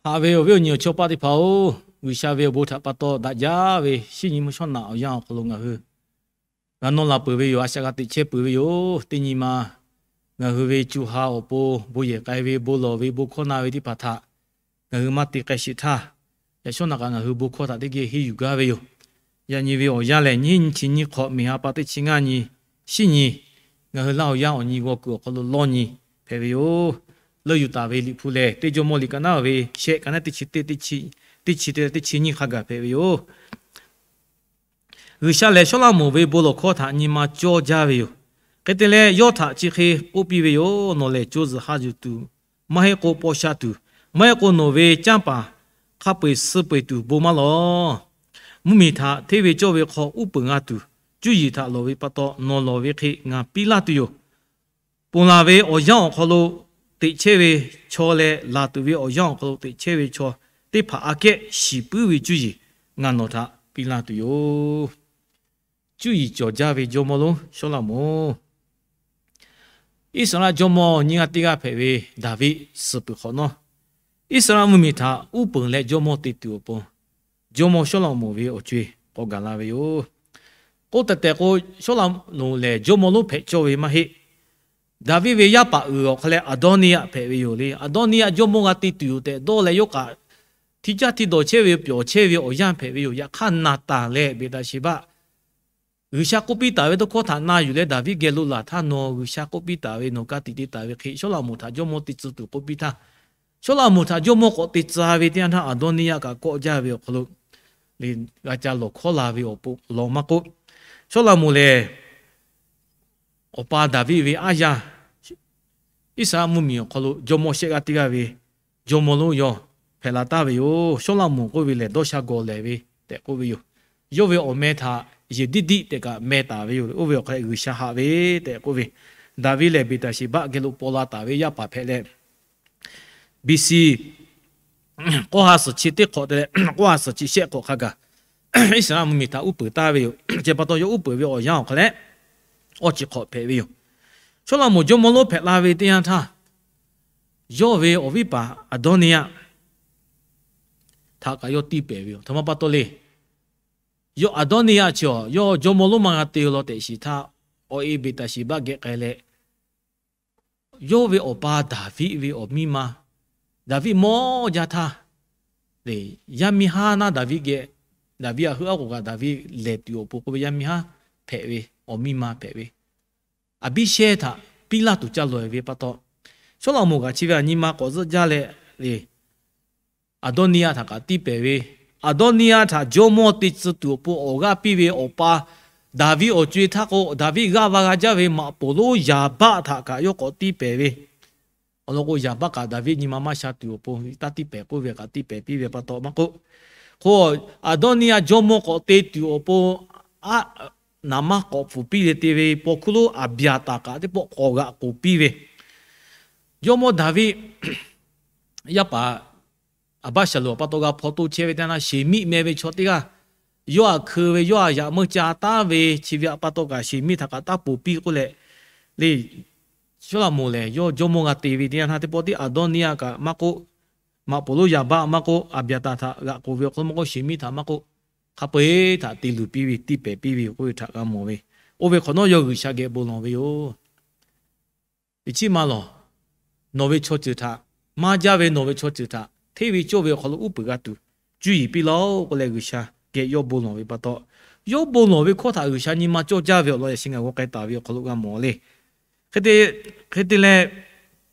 Haꞈ ve awˬ viˉ awˬ nyi awˬ chawˇ paˆ teˇ hpaˍ-oˬ, G'uiˬsha ve awˬ bon htaꞈ pa taw daꞈ jaˇ ve shinˉ nyi mvuhˇ shawˉ naꞈ awˬ yanˇ awˬ hk'aw lo ngaˬ hui g'a nawˇ la peuˬ ve yoˬ. A shaꞈ g'a teꞈ chehˇ peuˬ ve yoˬ. Teˇ nyi ma ngaˬ hui ve co ha awˬ pon bon yehˬ k'ai ve, bon lawˬ ve, bon hkawˇ na ve teˇ hpaˍ htaꞈ ngaˬ hui maˇ te k'ai sheˍ htaˇ, yaꞈ shawˉ naꞈ kaꞈ ngaˬ hui bon hkawˇ htaꞈ teˇ geh henˇ yuˬ gaˇ ve yoˬ. Yaꞈ nyi ve awˬ yanˇ lehˬ, nyiˇ nyi chi nyiˇ hk'awꞈ, meˍ ha pa teˇ chi ngaˇ nyi, shinˉ nyi, ngaˬ hui Laˇ huˍ yaˇ awˬ nyi g'aw kuiˬ awˬ hk'aw lo lawˇ nyi hpehꞈ ve yoˬ. Leuˇ yuˬ taˍ ve Liꞈ hpu lehˬ, Teˇ Jawˇmawˇ liꞈ ka naˉ ve shehˆ, ka naˉ teˇ chi teˇ, teˇ chi teˇ leh teˇ chi nyiˇ hk'a gaˬ hpehꞈ ve yoˬ. G'uiˬsha lehˬ, Sawˉlaꞈmonˍ ve bon lawˬ hkawˇ htaꞈ nyi ma cawˇ jaˇ ve yoˬ. Hk'e te leh, yawˇ htaꞈ chi hk'e k'oˆ piˇ ve yoˬ. Nawˬ lehˬ co zuhˬ ha zuhˬ tuˬ, maˇ heˆ k'o paw sha tuˬ, maˇ heˆ k'o nawˬ ve canˇ paˍ hk'a peu-eˬ suh peu-eˬ tuˬ bon maˇ lawˬ. Mvuhˇmiˬ htaꞈ hteˇ ve cawˇ ve hk'aw uˉ peunˍ g'a tuˬ, cuˇ yiˍ htaꞈ lawˬ ve pa taw, nawˬ lawˬ ve hk'e ngaˬ piˇ laˇ tuˬ yoˬ. Ponˬ laˬ ve awˬ yanˇ awˬ hk'aw lo teꞈ chehˇ ve chaw leh, laˬ tuˬ ve awˬ yanˇ awˬ hk'aw lo teꞈ chehˇ ve chaw teˇ hpaˍ aꞈ kehˉ shiˍ puiˉ ve cuˇ yiˍ ngaˬ nawˬ htaꞈ piˇ laˇ tuˬ yoˬ. Cuˇ yiˍ cawˬ jaˇ ve jawˇmawˇ lonˉ Sawˉlaꞈmonˍ. Iˉsaˍreˍlaˆ jawˇmawˇ nyiˇ g'aˇ teˇ g'aˇ hpehꞈ ve Daˍviˆ suh peuˬ hk'awꞈ nawˉ, Iˉsaˍreˍlaˆ mvuhˇmiˬ htaꞈ uˉ peunˍ leh jawˇmawˇ te tuˬ awˬ pon, jawˇmawˇ Sawˉlaꞈmonˍ ve awˬ co-e k'awꞈ gaˬ la ve yoˬ. K'oˆ tehꞈ tehꞈ k'o, Sawˉlaꞈmonˍ lehˬ jawˇmawˇ lonˉ hpehꞈ cawˇ ve maˇ heˆ. Daˍviˆ ve yaˇ paˍ uiˍ awˬ hk'a leh Aˍdawˇniˇyaˆ hpehꞈ ve yoˬ le. Aˍdawˇniˇyaˆ jawˇmawˇ g'a te tuˬ yoˬ tehꞈ dawˇ leh, yawˇ kaꞈ hti caˇ hti dawˬ chehˇ ve, pyawˬ chehˇ ve awˬ yanˇ hpehꞈ ve yoˬ. Yaꞈ hk'aˇ, Naˍtanˍ leh Beˍtaˍsheˍbaˆ G'uiˬsha k'oˆ piˇ taˍ ve tawˇ hkawˇ htaꞈ na yuˬ leh Daˍviˆ geh lo laˬ htaˇ, nawˬ G'uiˬsha k'oˆ piˇ taˍ ve, nawˬ ka tiꞈ te taˍ ve hk'e, Sawˉlaꞈmonˍ htaꞈ jawˇmawˇ te tcuh tuˬ k'oˆ piˇ htaˇ, Sawˉlaꞈmonˍ htaꞈ jawˇmawˇ k'awꞈ te tcuh ve teˇ yanˇ htaˇ, Aˍdawˇniˇyaˆ kaꞈ kawˆ jaˇ ve awˬ hk'aw lo, g'a ca lawˬ hkawˇ la ve awˬ pon lawˬ maˇ k'oˆ, Sawˉlaꞈmonˍ lehˬ, awˬ pa Daˍviˆ ve aˉ yaˇ, Iˉsaˍreˍlaˆ mvuhˇmiˬ awˬ hk'aw lo jawˇmawˇ shehˆ g'aˇ teˇ g'aˇ ve jawˇmawˇ lonˉ yawˇ hpehꞈ la taˍ ve yoˬ. Sawˉlaꞈmonˍ k'oˆ ve lehˬ, dawˇ sha gawˬ lehˬ ve tehꞈ k'oˆ ve yoˬ. Yawˇ ve awˬ meh htaꞈ yehˬ diˆ diˆ tehꞈ kaꞈ meh taˍ ve yoˬ. Oˇ ve awˬ hk'a leh G'uiˬsha haꞈ ve tehꞈ k'oˆ ve, Daˍviˆ lehˬ Beˍtaˍsheˍbaˆ geh lo paw la taˍ ve yaˇ paˍ hpehꞈ leh, B C k'awˇ ha suhˍ chi teˇ hk'awꞈ te leh k'awˇ ha suhˍ chi shehˆ hk'awꞈ hk'a gaˬ, Iˉsaˍreˍlaˆ mvuhˇmiˬ htaꞈ uˉ peunˍ taˍ ve yoˬ. Chi pa taw, yawˇ uˉ peunˍ ve awˬ yanˇ awˬ hk'a leh, awˇ chi hk'awꞈ hpehꞈ ve yoˬ. Sawˉlaꞈmonˍ jawˇmawˇ lonˉ hpehꞈ la ve teˇ yanˇ htaˇ, yawˇ ve awˬ viˉ paˍ Aˍdawˇniˇyaˆ htaꞈ kaꞈ yawˇ tiˇ pehˍ ve yoˬ. Htaꞈ ma pa taw le. Yawˇ Aˍdawˇniˇyaˆ chi awˬ, yawˇ jawˇmawˇ lonˉ maˇ g'a te law tehꞈ shiˍ htaˇ, awˬ e Beˍtaˍsheˍbaˆ geh k'ai leh, yawˇ ve awˬ pa Daˍviˆ ve awˬ miˇ ma, Daˍviˆ mawˇ jaˇ htaˇ, yaˇ miˇ haˉ naˉ Daˍviˆ geh, Daˍviˆ aꞈ heuˆ aˉ k'oˍ kaꞈ Daˍviˆ lehˬ tuˬ awˬ pon k'oˆ ve yaˇ miˇ haˉ hpehꞈ ve, awˬ miˇ ma hpehꞈ ve, Aˍbiˇshehˇ htaꞈ piˇ laˇ tuˬ ca lawˬ ve pa taw, Sawˉlaꞈmonˍ kaꞈ chi ve aˬ nyi ma k'awꞈ zuhˆ jaˇ leh, Aˍdawˇniˇyaˆ htaꞈ kaꞈ tiˇ pehˍ ve, Aˍdawˇniˇyaˆ htaꞈ jawˇmawˇ te tcuh tuˬ awˬ pon awˬ g'aˇ piˇ ve awˬ pa Daˍviˆ awˬ co-e htaˇ k'o, Daˍviˆ g'aˇ va g'a jaˇ ve maꞈ poˍ lonˉ Yaˍbaˆ htaꞈ kaꞈ yawˇ k'awꞈ tiˇ pehˍ ve. Awˬ lawn k'o, Yaˍbaˆ kaꞈ Daˍviˆ nyi ma maˇ sha tuˬ awˬ pon taˇ tiˇ pehˍ k'oˆ ve kaꞈ tiˇ pehˍ piˇ ve pa taw maˇ k'oˆ, k'o, Aˍdawˇniˇyaˆ jawˇmawˇ k'awꞈ te tuˬ awˬ pon aˉ naˍ manˇ k'awꞈ pfuhˍ piˇ ve te ve paw hkuˇ lonˉ Aˍbiˍaˍtaˍ kaꞈ teˇ pawˆ k'awꞈ g'aꞈ k'oˍ piˇ ve, jawˇmawˇ Daˍviˆ yaˇ paˍ Aˍbaˆsaˍlonˍ pa taw g'a hpaw toˇ chehˇ ve teˇ yanˇ htaˇ, Sheˍmiˆ meh ve chaw teˇ g'aˇ yawˇ aꞈ hkeu ve, yawˇ aꞈ yaꞈ meuˇ ca taˉ ve, chi ve pa taw kaꞈ Sheˍmiˆ htaꞈ kaꞈ taˇ ponˬ piˇ k'oˆ leh, le, Sawˉlaꞈmonˍ lehˬ yawˇ jawˇmawˇ g'a te ve teˇ yanˇ htaˇ, teˇ pawˆ tiˉ Aˍdawˇniˇyaˆ kaꞈ maˇ k'oˆ, maꞈ poˍ lonˉ Yaˍbaˆ maˇ k'oˆ, Aˍbiˍaˍtaˍ htaꞈ g'aꞈ k'oˍ ve awˬ hk'aw lo maˇ k'oˆ, Sheˍmiˆ htaꞈ maˇ k'oˆ, hk'a peu-eˬ htaꞈ te luˬ piˇ ve, tiˇ pehˍ piˇ ve yoˬ k'oˆ ve htaꞈ g'a mawˬ ve. Oˇ ve hk'awꞈ nawˉ yawˇ G'uiˬsha geh bon lawˬ ve yoˬ. Teꞈ chiˉ maˇ lawˬ. Nawˬ ve chaw ceuˬ htaꞈ, maˇ jaˇ ve nawˬ ve chaw ceuˬ htaꞈ hteˇ ve cawˇ ve awˬ hk'aw lo uˉ peunˍ g'a tuˬ cuˇ yiˍ piˇ laˇ-oˆ k'oˆ leh G'uiˬsha geh yawˇ bon lawˬ ve pa taw, yawˇ bon lawˬ ve hkawˇ htaꞈ G'uiˬsha nyi ma cawˇ jaˇ ve awˬ lawn yaꞈ shi ngaˬ g'aw k'ai taˍ ve awˬ hk'aw lo g'a mawˬ le. Hk'e te leh,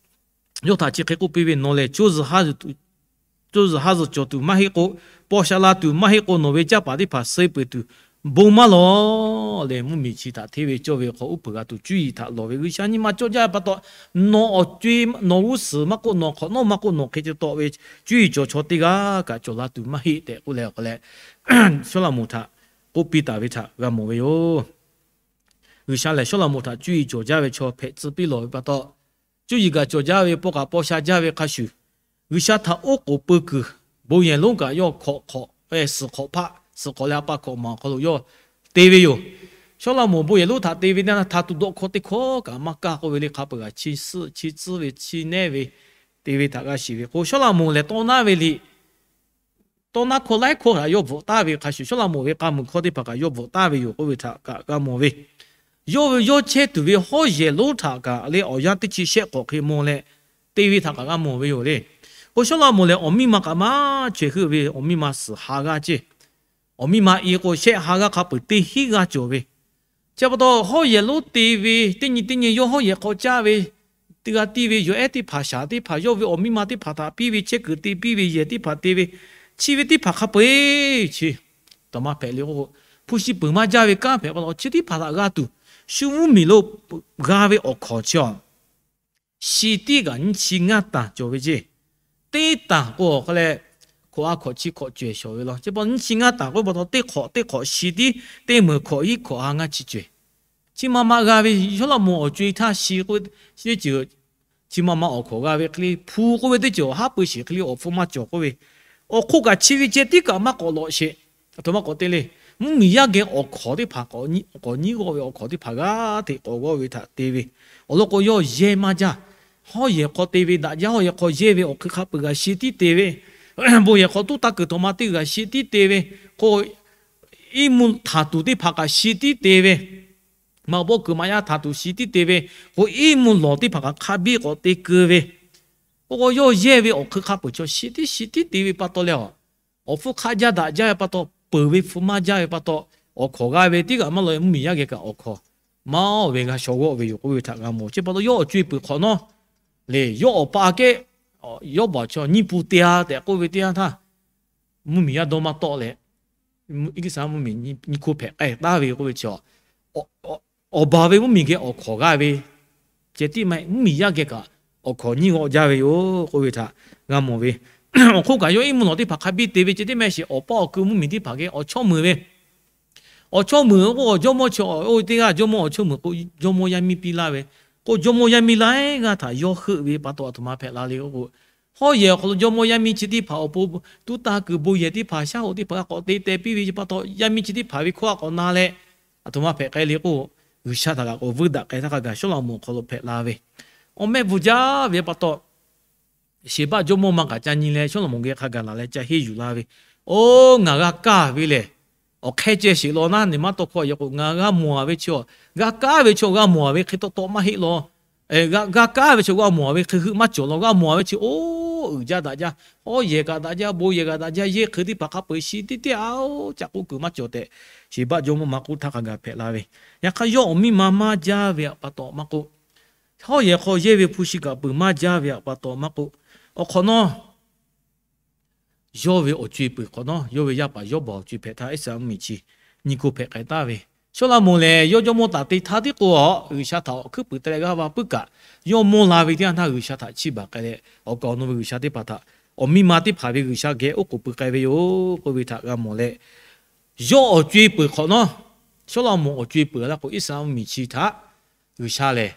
yawˇ htaꞈ chi hk'e k'oˆ piˇ ve, Nawˬ lehˬ co zuhˬ ha zuhˬ cawˬ tuˬ maˇ heˆ k'o, paw sha la tuˬ maˇ heˆ k'o, nawˬ ve canˇ paˍ teˇ hpaˍ suh peuˬ tuˬ bon maˇ lawˬ leh, mvuhˇmiˬ chi htaꞈ hteˇ ve cawˇ ve hk'aw uˉ peunˍ g'a tuˬ cuˇ yiˍ htaꞈ lawˬ ve G'uiˬsha nyi ma cawˇ jaˇ ve pa taw, nawˬ awˬ co-e, nawˬ g'uˇ suhˍ maˇ k'oˆ, nawˬ hk'awꞈ nawˉ maˇ k'oˆ, nawˬ hk'e te tawˆ ve cuˇ yiˍ cawˬ chaw teˇ g'aˇ kaꞈ cawˬ la tuˬ maˇ heˆ tehꞈ k'oˆ leh awˬ hk'a leh, Sawˉlaꞈmonˍ htaꞈ k'oˆ piˇ taˍ ve htaꞈ g'a mawˬ ve yoˬ. G'uiˬsha lehˬ Sawˉlaꞈmonˍ htaꞈ cuˇ yiˍ cawˬ jaˇ ve chaw hpehꞈ tcuh piˇ lawˬ ve pa taw, cuˇ yiˍ kaꞈ cawˬ jaˇ ve, paw kaꞈ paw sha jaˇ ve hk'a shuˍ, G'uiˬsha htaꞈ oˉ k'oˍ peu kuiˬ bon yehˬ lonˉ kaꞈ yawˇ hkawꞈ hk'awꞈ, suhˍ hk'awꞈ hpaˆ, suhˍ hk'awꞈ leh a pa hkawꞈ maˬ awˬ hk'aw lo yawˇ te ve yoˬ. Sawˉlaꞈmonˍ bon yehˬ lonˉ htaꞈ te ve teˇ yanˇ htaˇ, hta tuˬ dawˆ hkawˇ teˇ hkawˇ kaꞈ maˇ kaˇ k'oˆ ve le. Hk'a peu-eˬ g'aꞈ chi suhˆ chi tcuhˉ ve, chi nehˉ ve, te ve htaꞈ g'a shiˍ ve k'o, Sawˉlaꞈmonˍ lehˬ tawˇ naˉ ve liꞈ, tawˇ naˉ hkawˇ laiˉ hkawˇ htaꞈ yawˇ bvuhꞈ taˍ ve hk'a shuˍ, Sawˉlaꞈmonˍ ve k'a muiˬ hkawˇ teˇ hpaˍ kaꞈ yawˇ bvuhꞈ taˍ ve yoˬ k'oˆ ve htaꞈ kaꞈ g'a mawˬ ve. Yawˇ ve yawˇ chehˇ tuˬ ve hawˉ yehˬ lonˉ htaꞈ kaꞈ leh awˬ yanˇ teˇ chi shehˆ k'awꞈ hk'e maw leh te ve htaꞈ kaꞈ g'a mawˬ ve yoˬ le. K'o Sawˉlaꞈmonˍ lehˬ awˬ miˇ ma kaꞈ maˇ chaweh heuˆ ve, awˬ miˇ ma suhˍ ha g'aˇ ceˇ. Awˬ miˇ ma i k'o shehˆ ha g'aˇ hk'a peuˬ teˇ hinˉ g'aˇ cawˬ ve. Chi pa taw hawˉ yehˬ lonˉ te ve, teˇ nyi teˇ nyi yawˇ hawˉ yehˬ hk'aw caˇ ve, teˇ g'aˇ tiˇ ve, yawˬ ehˉ teˇ hpaˍ shaˍ teˇ hpaˍ, yawˇ ve awˬ miˇ ma teˇ hpaˍ htaꞈ piˇ ve, chehˇ kuiˬ te piˇ ve, yehˬ teˇ hpaˍ te ve, chi ve teˇ hpaˍ hk'a peu-eˬ chi taꞈ maˇ hpehꞈ le k'o, hpu shi peuˬ maˇ jaˇ ve kanˉ hpehꞈ pa taw, chi teˇ hpaˍ htaꞈ g'a tuˬ shu mvuhˇmiˬ lo g'a ve awˬ hkawnˍ chi a, shi tiˉ kaꞈ nyiˇ chi ngaˇ tanˬ cawˬ ve ceˇ. Teˇ tanˬ k'o hk'a leh, hkawꞈ ha hkawꞈ chi hkawꞈ cawehˬ shawˍ ve law. Chi pa nyiˇ chi ngaˇ tanˬ k'oˆ pa taw, teˇ hk'awꞈ teˇ hk'awꞈ shi tiˉ, teˇ meunˍ hkawꞈ hiˉ hkawꞈ ha ngaˇ chi cawehˬ. Chi ma ma g'a ve, Sawˉlaꞈmonˍ awˬ co-e htaˇ shi k'o, chi ve ceuˬ chi ma ma awˬ hkawnˍ g'a ve hk'e le, hpu k'oˆ ve teˇ ceuˬ awˬ haˉ pui sheˍ hk'e le, awˬ hpfuhˇ maˇ cawˬ k'oˆ ve, awˬ hk'oˆ kaꞈ chi ve ceh tiˉ kaꞈ maˇ k'awꞈ lawꞈ sheˍ. Aˬ htoꞈ ma k'awꞈ te le. Mvuhˇmiˬ yaˇ geh awˬ hkawnˍ teˇ hpaˍ k'awꞈ nyiˉ g'awˆ ve awˬ hkawnˍ teˇ hpaˍ g'aˇ hteꞈ k'awꞈ g'awˆ ve htaꞈ te ve, awˬ lawn k'o yawˇ yehˇ maˇ jaˇ. Hawˉ yehˬ hk'aw te ve daꞈ jaˇ, hawˉ yehˬ hk'aw yehˇ ve awˬ hk'e hk'a peuˬ g'a shi tiˉ te ve, bon yehˬ hk'aw tuˉ taˇ kuiˬ htaꞈ ma teˇ g'aˇ shi tiˉ te ve, k'o iˉ mvuhˇ htaˍ tuˬ teˇ hpaˍ kaꞈ shi tiˉ te ve, maꞈ bawˆ kuiˬ maꞈ yaˇ htaˍ tuˬ shi tiˉ te ve, k'o iˉ mvuhˇ lawˬ teˇ hpaˍ kaꞈ hk'a biˇ k'awꞈ te keu ve, k'o yawˇ yehˇ ve awˬ hk'e hk'a peuˬ chaw shi tiˉ shi tiˉ te ve pa taw leh a, awˬ hpfuhˇ hk'aˆ jaˇ daꞈ jaˇ ve pa taw, peuˬ ve hpu maˇ jaˇ ve pa taw, awˬ hkawnˍ g'a ve tiˉ kaꞈ maˇ lawꞈ, mvuhˇmiˬ yaˇ geh kaꞈ awˬ hkawnˍ maˇ ve g'a shaw g'awˆ ve yoˬ k'oˆ ve htaꞈ g'a mawˬ. Chi pa taw yawˇ awˬ co-e peuˬ hk'awꞈ nawˉ le, yawˇ awˬ pa aꞈ kehˉ, yawˇ baˬ chaw nyiˇ pu te-a tehꞈ k'oˆ ve teˇ yanˇ htaˇ, mvuhˇmiˬ yaˇ dawˇ maˇ tawˆ leh, Iˉsaˍreˍlaˆ mvuhˇmiˬ nyi hko hpehꞈ k'ai taˍ ve k'oˆ ve chi, awˬ baˬ ve mvuhˇmiˬ geh awˬ hkawnˍ g'a ve ceh tiˉ maˇ heˆ, mvuhˇmiˬ yaˇ geh kaꞈ awˬ hkawnˍ nyiˇ g'awˆ jaˇ ve yoˬ k'oˆ ve htaꞈ g'a mawˬ ve. Awˬ hk'oˆ kaꞈ yawˇ iˉ mvuhˇ lawˬ teˇ hpaˍ hk'a biˇ te ve ceh tiˉ maˇ heˆ sheˍ, awˬ paˇ awˬ kui mvuhˇmiˬ teˇ hpaˍ geh awˬ chawˇ meuˍ ve, awˬ chawˇ meuˍ k'o, jawˇmawˇ chi oˇ ve teˇ g'aˇ jawˇmawˇ awˬ chawˇ meuˍ k'o, jawˇmawˇ yaˇ miˇ piˇ laˇ ve, k'o jawˇmawˇ yaˇ miˇ laiˉ g'aˇ htaꞈ yawˇ heuˆ ve pa taw aˬ htoꞈ ma hpehꞈ la le k'o, hawˉ yehˬ awˬ hk'aw lo jawˇmawˇ yaˇ miˇ chi teˇ hpaˍ awˬ pon tuˉ taˇ kuiˬ bon yehˬ teˇ hpaˍ shaˉ hoꞈ teˇ hpaˍ k'awꞈ te teh piˇ ve pa taw, yaˇ miˇ chi teˇ hpaˍ ve hkawˇ a k'awꞈ na leh, aˬ htoꞈ ma hpehꞈ k'ai le k'o, G'uiˬsha htaꞈ kaꞈ k'awꞈ vuiˇ daꞈ k'ai htaˇ hk'a gaˬ Sawˉlaꞈmonˍ awˬ hk'aw lo hpehꞈ la ve, awˬ mehˆ bvuhꞈ jaˇ ve pa taw, Sheˍbaˆ jawˇmawˇ ma kaꞈ ca nyi leh Sawˉlaꞈmonˍ geh hk'a gaˬ laˬ leh ca henˇ yuˬ la ve, Oˇ, ngaˬ g'a kaˇ ve lehˬ, awˬ hk'e ceh sheˍ law naˉ, neˬ maˇ tawˇ hkawˇ yaꞈ k'o, ngaˬ g'a mawˬ-a ve chi, g'a kaˇ ve chi g'a mawˬ-a ve hk'e tawˆ tawˆ maˇ heˆ law. G'a kaˇ ve chi g'a mawˬ-a ve hk'e heuˆ maˇ cawˬ law. G'a mawˬ-a ve chi oˇ uiˍ jaˇ daꞈ jaˇ, hawˉ yehˬ kaꞈ daꞈ jaˇ, bon yehˬ kaꞈ daꞈ jaˇ, yehˇ hk'e teˇ hpaˍ hk'a peu-eˬ shi tiˉ tiˉ-a, oˇ ca k'oˆ kuiˬ maˇ cawˬ tehꞈ, Sheˍbaˆ jawˇmawˇ ma k'oˆ htaˇ hk'a gaˬ hpehꞈ la ve. Yaꞈ hk'aˇ yawˇ awˬ miˇ ma maˇ jaˇ ve pa taw maˇ k'oˆ, hawˉ yehˬ hk'aw yehˇ ve hpu shi kaꞈ peuˬ maˇ jaˇ ve pa taw maˇ k'oˆ, awˬ hk'awꞈ nawˉ yawˇ ve awˬ co-e peuˬ hk'awꞈ nawˉ, yawˇ ve yaˇ paˍ Yawˇbaˬ awˬ co-e hpehꞈ htaˇ, Iˉsaˍreˍlaˆ mvuhˇmiˬ chi nyi hko hpehꞈ k'ai taˍ ve. Sawˉlaꞈmonˍ lehˬ, yawˇ jawˇmawˇ taˍ te htaˇ tiˉ k'o, G'uiˬsha htaꞈ awˬ hkuiˉ puiˍ te leh g'aˇ va puiˉ kaꞈ, yawˇ mawˇ la ve teˇ yanˇ htaˇ G'uiˬsha htaꞈ chiˇ baˬ k'ai leh, awˬ kaˍ awˬ nu ve G'uiˬsha teˇ hpaˍ htaꞈ, awˬ miˇ ma teˇ hpaˍ ve G'uiˬsha geh oˉ k'oˍ pui k'ai ve yoˬ k'oˆ ve htaꞈ g'a mawˬ leh, yawˇ awˬ co-e peuˬ hk'awꞈ nawˉ, Sawˉlaꞈmonˍ awˬ co-e peuˬ la k'o, Iˉsaˍreˍlaˆ mvuhˇmiˬ chi htaꞈ G'uiˬsha lehˬ,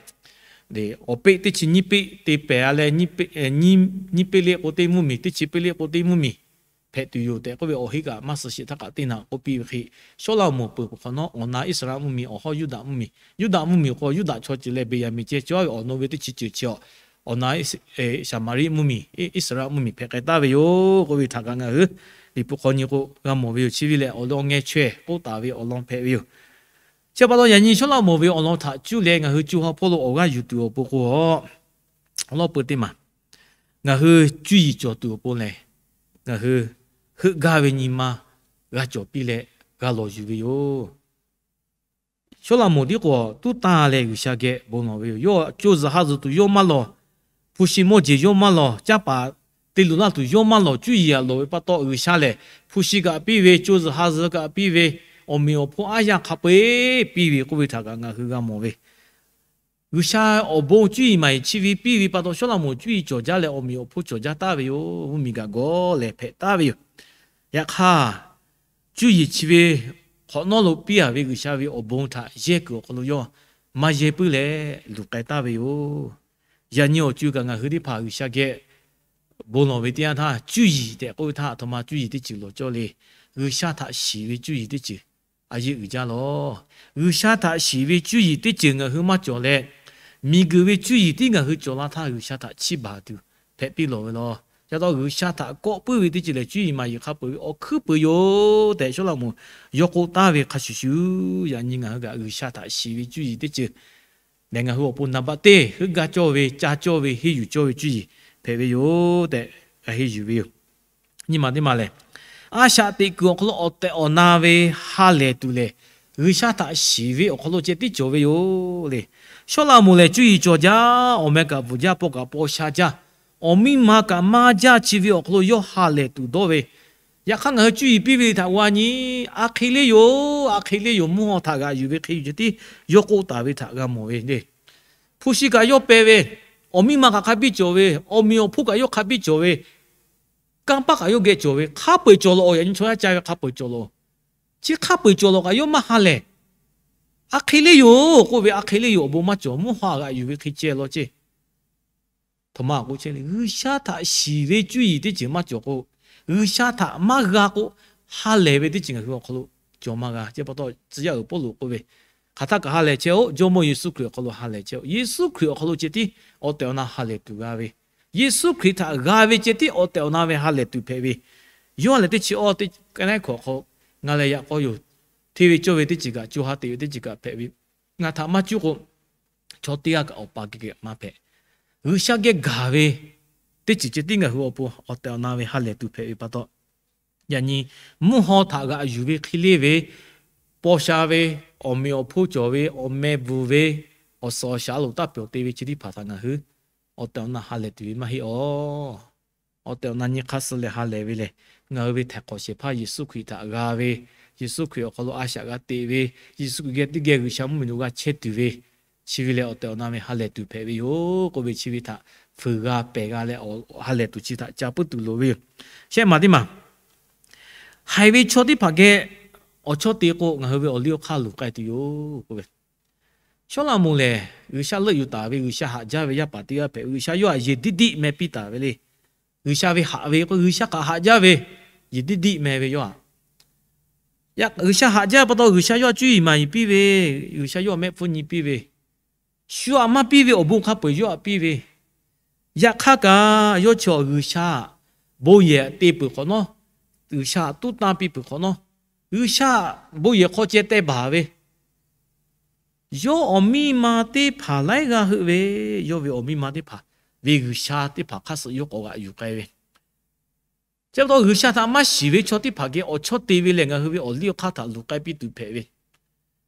awˬ peˆ teˇ chi nyiˇ peˆ te pehˍ-a leh, nyiˇ peˆ leˆ k'o teˇ mvuhˇmiˬ, teˇ chi peˆ leˆ k'o teˇ mvuhˇmiˬ hpehꞈ tuˬ yoˬ tehꞈ k'oˆ ve awˬ heˆ kaꞈ maˇ suh sheˍ htaˇ kaꞈ teˇ naꞈ k'oˆ piˇ ve hk'e, Sawˉlaꞈmonˍ peuˬ hk'awꞈ nawˉ awˬ na Iˉsaˍreˍlaˆ mvuhˇmiˬ, awˬ hawˉ Yuˇdaꞈ mvuhˇmiˬ, Yuˇdaꞈ mvuhˇmiˬ k'o Yuˇdaꞈ chaw ceuˬ leh Beˍyaˍmenˍ ceh cawˇ ve awˬ na ve teˇ chi ceuˬ chi awˬ, awˬ na Saˍmaˍriˆ mvuhˇmiˬ, Iˉsaˍreˍlaˆ mvuhˇmiˬ hpehꞈ k'ai taˍ ve yoˬ k'oˆ ve htaꞈ kaꞈ ngaˬ hui Liꞈ hpu hk'aw nyi k'o g'a mawˬ ve yoˬ. Chi ve lehˬ awˬ lawn ngeh chaweh k'oˆ taˍ ve awˬ lawn hpehꞈ ve yoˬ. Chi pa taw yaꞈ nyi Sawˉlaꞈmonˍ ve awˬ lawn htaꞈ cuˇ leh ngaˬ hui co ha hpawˇ lo awˬ g'aˇ yuˬ tuˬ awˬ pon k'o, awˬ lawn peu teˇ maˬ ngaˬ hui cuˇ yiˍ cawˬ tuˬ awˬ pon lehˬ, ngaˬ hui heuˆ gaˇ ve nyi ma g'a cawˬ piˇ leh g'a lawˬ yuˬ ve yoˬ. Sawˉlaꞈmonˍ tiˉ k'o tuˉ taˇ leh G'uiˬsha geh bon lawˬ ve yoˬ. Yawˇ co zuhˬ ha zuhˬ tuˬ yawˇ maˇ lawˬ, hpu shi mawˇ jeˬ yawˇ maˇ lawˬ, canˇ paˍ te luˬ laˇ tuˬ yawˇ maˇ lawˬ, cuˇ yiˍ aꞈ lawˬ ve pa taw G'uiˬsha lehˬ hpu shi kaꞈ piˇ ve, co zuhˬ ha zuhˬ kaꞈ piˇ ve, awˬ meꞈ awˬ hponˇ aˉ yanˇ hk'a peu-eˬ piˇ ve k'oˆ ve htaꞈ kaꞈ ngaˬ hui g'a mawˬ ve. G'uiˬsha awˬ bon cuˇ yiˍ maˍ yiˍ chi ve piˇ ve pa taw Sawˉlaꞈmonˍ cuˇ yiˍ cawˬ jaˇ leh awˬ meꞈ awˬ hponˇ cawˬ jaˇ taˍ ve yoˬ. Mvuhˇmiˬ kaꞈ gawˇ lehˬ hpehꞈ taˍ ve yoˬ. Yaꞈ hk'aˇ, cuˇ yiˍ chi ve hk'awꞈ nawˉ lo piˇ-a ve G'uiˬsha ve awˬ bon htaꞈ yehˇ kuiˬ awˬ hk'aw lo yawˇ maˇ yehˇ puiˉ leh luˬ k'ai taˍ ve yoˬ. Yaꞈ nyi awˬ co kaꞈ ngaˬ hui teˇ hpaˍ G'uiˬsha geh bon lawˬ ve teˇ yanˇ htaˇ, cuˇ yiˍ tehꞈ k'oˆ ve htaˇ, aˬ htoꞈ ma cuˇ yiˍ teˇ ceuˬ lawˬ cawˇ le. G'uiˬsha htaꞈ shiˍ ve cuˇ yiˍ teˇ ceuˬ a yeˇ uiˍ jaˇ lawˬ. G'uiˬsha htaꞈ shiˍ ve cuˇ yiˍ teˇ ceuˬ ngaˬ hui maˇ cawˬ leh, miˬguiˬ ve cuˇ yiˍ tiˉ ngaˬ hui cawˬ la htaˇ G'uiˬsha htaꞈ chiˇ baˬ tuˬ hpehꞈ piˇ lawˬ ve law. Ca taw G'uiˬsha htaꞈ kawˆ puiˉ ve teˇ ceuˬ lehˬ, cuˇ yiˍ maˍ yiˍ hk'a peu-eˬ ve awˬ hkuiˉ peuˬ yoˬ tehꞈ, Sawˉlaꞈmonˍ yawˇ k'oˆ taˍ ve hk'a shuˍ shuˍ, yaꞈ nyi ngaˬ hui kaꞈ G'uiˬsha htaꞈ shiˍ ve cuˇ yiˍ teˇ ceuˬ lehˬ, ngaˬ hui awˬ pon naˍ baˆ teˇ heuˆ gaˇ cawˇ ve, ca cawˇ ve, henˇ yuˬ cawˇ ve cuˇ yiˍ hpehꞈ ve yoˬ tehꞈ, g'a henˇ yuˬ ve yoˬ. Nyi ma teˇ ma lehˬ, a shaꞈ teꞈ kuiˬ awˬ hk'aw lo awˬ tehˬ awˬ na ve ha lehˬ tuˬ lehˬ, G'uiˬsha htaꞈ shiˍ ve awˬ hk'aw lo ceh tiˉ cawˬ ve yoˬ le. Sawˉlaꞈmonˍ lehˬ, cuˇ yiˍ cawˬ jaˇ, awˬ meh kaꞈ bvuhˬ jaˇ, paw kaꞈ paw sha jaˇ, awˬ miˇ ma kaꞈ maˇ jaˇ, chi ve awˬ hk'aw lo yawˇ ha lehˬ tuˬ dawˇ ve. Yaꞈ hk'aˇ, ngaˬ hui cuˇ yiˍ piˇ ve htaꞈ g'a nyi, a hk'e le yoˬ, a hk'e le yoˬ, mvuhˇ haw htaꞈ g'aꞈ yuˬ ve hk'e yuˬ ceh tiˉ yawˇ k'oˆ taˍ ve htaꞈ g'a mawˬ ve le. Hpu shi kaꞈ yawˇ peh ve, awˬ miˇ ma kaꞈ hk'a biˇ cawˬ ve, awˬ meꞈ awˬ hponˇ kaꞈ yawˇ hk'a biˇ cawˬ ve, kanˇ paˆ kaꞈ yawˇ geh cawˬ ve, hk'a peu-eˬ cawˬ lawˬ-oˬ. Yaꞈ nyi chaw yaˇ ca ve hk'a peu-eˬ cawˬ lawˬ-oˬ. Chi hk'a peu-eˬ cawˬ lawˬ kaꞈ yawˇ maˇ ha lehˬ, a hk'e le yoˬ k'oˆ ve, a hk'e le yoˬ, awˬ bon maˇ cawˬ, mvuhˇ haw g'aꞈ yuˬ ve hk'e ceh law ceˇ. Htoꞈ ma k'o chehˇ le, G'uiˬsha htaꞈ shiˍ ve cuˇ yiˍ teˇ ceuˬ maˇ cawˬ k'o, G'uiˬsha htaꞈ maˇ g'a k'o, ha lehˬ ve teˇ ceuˬ ngaˬ hui awˬ hk'aw lo cawˬ maˇ g'a. Chi pa taw tcuh yaˇ uiˍ Pawˇluꞈ k'oˆ ve, hk'aˬ htaˇ kaꞈ ha lehˬ chehˇ-oˆ, Jawˇmawˇ Yeˍsuˆ Hkriꞈ awˬ hk'aw lo ha lehˬ chehˇ-oˆ. Yeˍsuˆ Hkriꞈ awˬ hk'aw lo ceh tiˉ awˬ tehˬ awˬ na ha lehˬ tuˬ g'a ve, Yeˍsuˆ Hkriꞈ htaꞈ g'a ve ceh tiˉ awˬ tehˬ awˬ na ve ha lehˬ tuˬ hpehꞈ ve. Yoˇhanˬ lehˬ teˇ chi awˇ teˇ k'ehˉ hkawꞈ hk'aw, ngaˬ lehˬ yaꞈ k'aw yoˬ, hteˇ ve cawˇ ve teˇ ceuˬ kaꞈ, co ha teꞈ ve teˇ ceuˬ kaꞈ hpehꞈ ve, ngaˬ htaꞈ maˇ cuˉ k'o, chaw teˇ g'aˇ kaꞈ Awˬ pa geh geh maˇ hpehꞈ. G'uiˬsha geh gaˬ ve teˇ ceuˬ ceh tiˉ ngaˬ hui awˬ pon awˬ tehˬ awˬ na ve ha lehˬ tuˬ hpehꞈ ve pa taw, yaꞈ nyi mvuhˇ haw htaꞈ g'aꞈ yuˬ ve hk'e le ve, paw sha ve, awˬ meꞈ awˬ hponˇ cawˬ ve, awˬ meh bvuhˬ ve, awˬ suhˍ awˬ shaˍ a loˍ taˇ pyawˬ te ve chi teˇ hpaˍ htaꞈ ngaˬ hui awˬ tehˬ awˬ na ha lehˬ tuˬ ve maˇ heˆ awˬ. Awˬ tehˬ awˬ na nyi hk'aˇ suh leh ha lehˬ ve lehˬ, ngaˬ hui ve htaiˍ hk'awꞈ shehˍ hpaˇ Yeˍsuˆ Hkriꞈ htaꞈ g'a ve, Yeˍsuˆ Hkriꞈ awˬ hk'aw lo a shaꞈ g'a teꞈ ve, Yeˍsuˆ Hkriꞈ geh teˇ geh G'uiˬsha mvuhˇmiˬ lo g'a chehˇ tuˬ ve, chi ve leh awˬ tehˬ awˬ na ve ha lehˬ tuˬ hpehꞈ ve yoˬ k'oˆ ve chi ve htaꞈ fuiˍ g'a pehˬ g'a leh, ha lehˬ tuˬ chi htaꞈ ca puiˉ tuˬ loˍ ve yoˬ. Shehˆ maˬ teˇ maˬ, haiˬ ve chaw teˇ hpaˍ geh awˬ chawˇ te k'o, ngaˬ hui ve awˬ liˇ awˬ hk'aˇ luˬ k'ai tuˬ yoˬ k'oˆ ve, Sawˉlaꞈmonˍ lehˬ G'uiˬsha leuˆ yuˬ taˍ ve, G'uiˬsha haꞈ jaˇ ve yaˇ paˍ teˇ g'aˇ hpehꞈ. G'uiˬsha yawˇ htaꞈ yeˬ diˆ diˆ meh piˇ taˍ ve le. G'uiˬsha ve haꞈ ve k'o, G'uiˬsha hk'aˬ haꞈ jaˇ ve, yeˬ diˆ diˆ meh ve yawˇ htaꞈ. G'uiˬsha haꞈ jaˇ pa taw, G'uiˬsha yawˇ htaꞈ cuˇ yiˍ maˍ yiˍ piˇ ve, G'uiˬsha yawˇ htaꞈ mehˆ hpfuhˇ nyi piˇ ve, shu htaꞈ maˇ piˇ ve awˬ bon hk'a peu-eˬ yawˇ htaꞈ piˇ ve, yaꞈ hk'aˇ kaꞈ yawˇ chi awˬ G'uiˬsha bon yehˬ te peuˬ hk'awꞈ nawˉ, G'uiˬsha tuˉ tanˇ piˇ peuˬ hk'awꞈ nawˉ, G'uiˬsha bon yehˬ hk'aw ceh teh baˬ ve, yawˇ awˬ miˇ ma teˇ hpaˍ laiˉ g'aˇ heuˆ ve, yawˇ ve awˬ miˇ ma teˇ hpaˍ ve G'uiˬsha teˇ hpaˍ hk'aˇ suh yawˇ k'awꞈ g'aꞈ yuˬ k'ai ve. Chi pa taw G'uiˬsha htaꞈ maˇ shiˍ ve chaw teˇ hpaˍ geh awˬ chawˇ te ve lehˬ, ngaˬ hui ve awˬ liˇ awˬ hk'aˇ htaꞈ luˬ k'ai piˇ tuˬ hpehꞈ ve.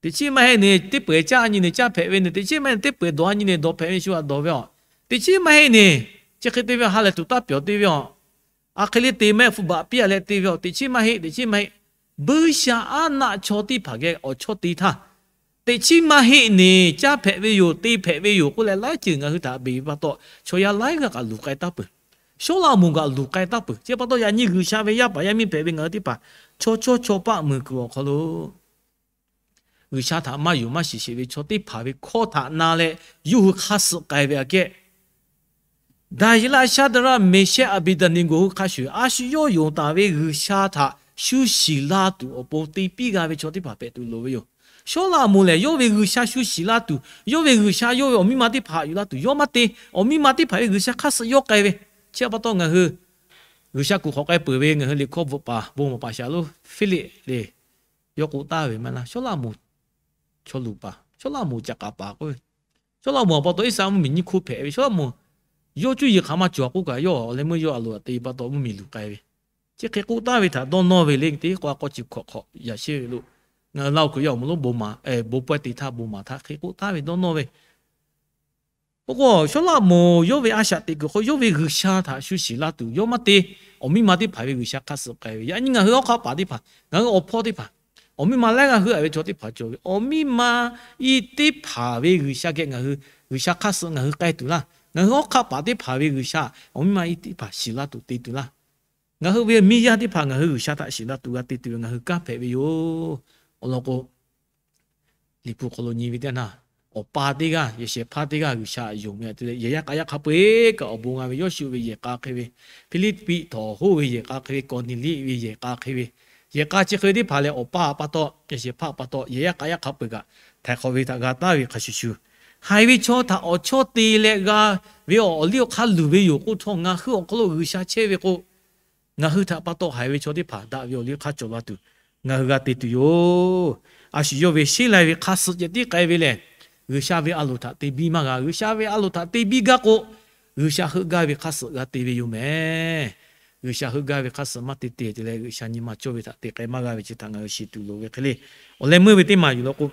Teꞈ chiˉ maˇ heˆ neˬ, teˇ peuˬ caˇ nyi neˬ caˇ hpehꞈ ve neˬ, teꞈ chiˉ maˇ heˆ neˬ teˇ peuˬ dawˬ nyi neˬ dawˬ hpehꞈ ve shu htaꞈ dawˬ ve aˬ. Teꞈ chiˉ maˇ heˆ neˬ, chi hk'e te ve ha lehˬ tuˬ taˇ pyawˬ te ve aˬ. A hk'e le te mehˆ hpu baꞈ piˇ-a leh te ve aˬ. Teꞈ chiˉ maˇ heˆ, teꞈ chiˉ maˇ heˆ. Buiˇshaˆaˉnaˆ chaw teˇ hpaˍ geh awˬ chawˇ te htaˇ, teꞈ chiˉ maˇ heˆ neˬ caˇ hpehꞈ ve yoˬ, te hpehꞈ ve yoˬ k'oˆ leh laiˉ ceuˬ ngaˬ hui htaꞈ beˬ ve pa taw, chaw yaˇ laiˉ g'aˇ kaꞈ luˬ k'ai taˉ peuˬ. Sawˉlaꞈmonˍ kaꞈ luˬ k'ai taˉ peuˬ. Chi pa taw yaꞈ nyi G'uiˬsha ve yaˇ paˍ yaˇ miˇ hpehꞈ ve ngaˬ hui teˇ hpaˍ chaw chawˇ chaw paˆ muiˬ kuiˬ awˬ hk'aw lo G'uiˬsha htaꞈ maˇ yonˍ maˇ shiˍ sheˍ ve chaw teˇ hpaˍ ve hkawˇ htaꞈ na leh yawˇ hui hk'aˇ suh k'ai ve aꞈ kehˉ, Daˍyeˍlaˆ, Shaˍdraˆ, Meˍshehˆ, Aˍbeˍdaˍneˍgoˍ hui hk'a shuˍ, a shu yawˇ yonˍ taˍ ve G'uiˬsha htaꞈ shu shiˍ la tuˬ awˬ pon te piˇ g'a ve chaw teˇ hpaˍ hpehꞈ tuˬ loˍ ve yoˬ. Sawˉlaꞈmonˍ lehˬ, yawˇ ve G'uiˬsha shu shiˍ la tuˬ, yawˇ ve G'uiˬsha yawˇ ve awˬ miˇ ma teˇ hpaˍ yuˬ la tuˬ yawˇ maˇ te. Awˬ miˇ ma teˇ hpaˍ ve G'uiˬsha hk'aˇ suh yawˇ k'ai ve. Chi pa taw ngaˬ hui G'uiˬsha kuˬ hk'awꞈ k'ai peuˬ ve ngaˬ hui liꞈ hkawˇ bvuhꞈ paˍ bon maˍ paˍ shaˍ lonˉ Hpiˇliˆ le, yawˇ k'oˆ taˍ ve maˇ heˆ laˇ, Sawˉlaꞈmonˍ chaw luˬ paˍ, Sawˉlaꞈmonˍ caꞈ k'aˍ paˍ k'oˆ ve, Sawˉlaꞈmonˍ pa taw Iˉsaˍreˍlaˆ mvuhˇmiˬ nyiˇ hkoˇ hpehꞈ ve, Sawˉlaꞈmonˍ yawˇ cuˇ yiˍ hk'aˬ maˇ cawˬ k'oˆ kaꞈ, yawˇ awˬ leh meuˇ yawˇ a loˍ htaꞈ te pa taw mvuhˇmiˬ luˬ k'ai ve. Chi hk'e k'oˆ taˍ ve htaꞈ dawˇ nawˇ ve le, teˇ k'o a k'aw chi hkawꞈ hk'awꞈ yaꞈ sheˍ ve lo, ngaˬ hui Laˇ huˍ Hkriꞈ yaˇ awˬ moˍ lonˉ bon maˍ, bon pawehˇ te htaˇ bon maˍ htaˇ hk'e k'oˆ taˍ ve dawˇ nawˇ ve. Oˇ k'o, Sawˉlaꞈmonˍ yawˇ ve a shaꞈ teꞈ kuiˬ hk'aw yawˇ ve G'uiˬsha htaꞈ shu shiˍ laˇ tuˬ yawˇ maˇ te, awˬ miˇ ma teˇ hpaˍ ve G'uiˬsha hk'aˇ suh k'ai ve. Yaꞈ nyi ngaˬ hui awˬ hk'aˇ paˍ teˇ hpaˍ, ngaˬ hui awˬ hpawˇ teˇ hpaˍ, awˬ miˇ ma laiˉ g'aˇ heuˆ-a ve chaw teˇ hpaˍ cawˬ ve, awˬ miˇ ma iˉ teˇ hpaˍ ve G'uiˬsha geh ngaˬ hui G'uiˬsha hk'aˇ suh ngaˬ hui k'ai tuˬ laˇ. Ngaˬ hui awˬ hk'aˇ paˍ teˇ hpaˍ ve G'uiˬsha, awˬ miˇ ma iˉ teˇ hpaˍ shiˍ laˇ tuˬ te tuˬ laˇ. Ngaˬ hui ve miˇ yaˇ teˇ hpaˍ ngaˬ hui G'uiˬsha htaꞈ shiˍ laˇ tuˬ g'a te tuˬ ve ngaˬ hui kanˉ hpehꞈ ve yoˬ. Awˬ lawn k'o, Liꞈ hpu hk'aw lo nyi ve teˇ naˇ, awˬ pa teˇ g'aˇ, yehˬ shehˍ hpaˇ teˇ g'aˇ G'uiˬsha htaꞈ yonˍ ve, yehˬ yaˇ k'a yaˇ hk'a peu-eˬ kaꞈ awˬ bon g'a ve, Yawˇshuˆ ve yehˬ k'a hk'e ve, Hpiˇliˇpiˆ htawnˍ hoˆ ve yehˬ k'a hk'e ve, Kawˍneˍliˆ ve yehˬ k'a hk'e ve, yehˬ k'a chi hk'e ve teˇ hpaˍ lehˬ, awˬ pa pa taw, yehˬ shehˍ hpaˇ pa taw, yehˬ yaˇ k'a yaˇ hk'a peu-eˬ kaꞈ htaiˍ hk'awꞈ ve htaꞈ g'a taˍ ve hk'a shuˍ shuˍ, Haiˬ ve chaw htaꞈ awˬ chawˇ te leh g'a ve awˬ liˇ awˬ hk'aˇ luˬ ve yoˬ k'oˆ htawˇ, ngaˬ hui awˬ hk'aw lo G'uiˬsha chehˇ ve k'o, ngaˬ hui htaꞈ pa taw haiˬ ve chaw teˇ hpaˍ daꞈ ve awˬ liˇ hk'aˇ cawˬ la tuˬ ngaˬ hui g'a te tuˬ yoˬ. A shu yawˇ ve sheˉ lai ve hk'aˇ suh ceh tiˉ k'ai ve lehˬ, G'uiˬsha ve a loˍ htaꞈ te biˇ maˇ g'a. G'uiˬsha ve a loˍ htaꞈ te biˇ gaˇ k'o, G'uiˬsha heuˆ gaˇ ve hk'aˇ suh g'a te ve yoˬ mehˍ. G'uiˬsha heuˆ gaˇ ve hk'aˇ suh maˇ te te te leh, G'uiˬsha nyi ma cawˇ ve htaꞈ te k'ai maˇ g'a ve chi htaꞈ ngaˬ hui shiˍ tuˬ loˍ ve hk'e le. Awˬ leh meuˇ ve teˇ maˬ yuˬ law k'o,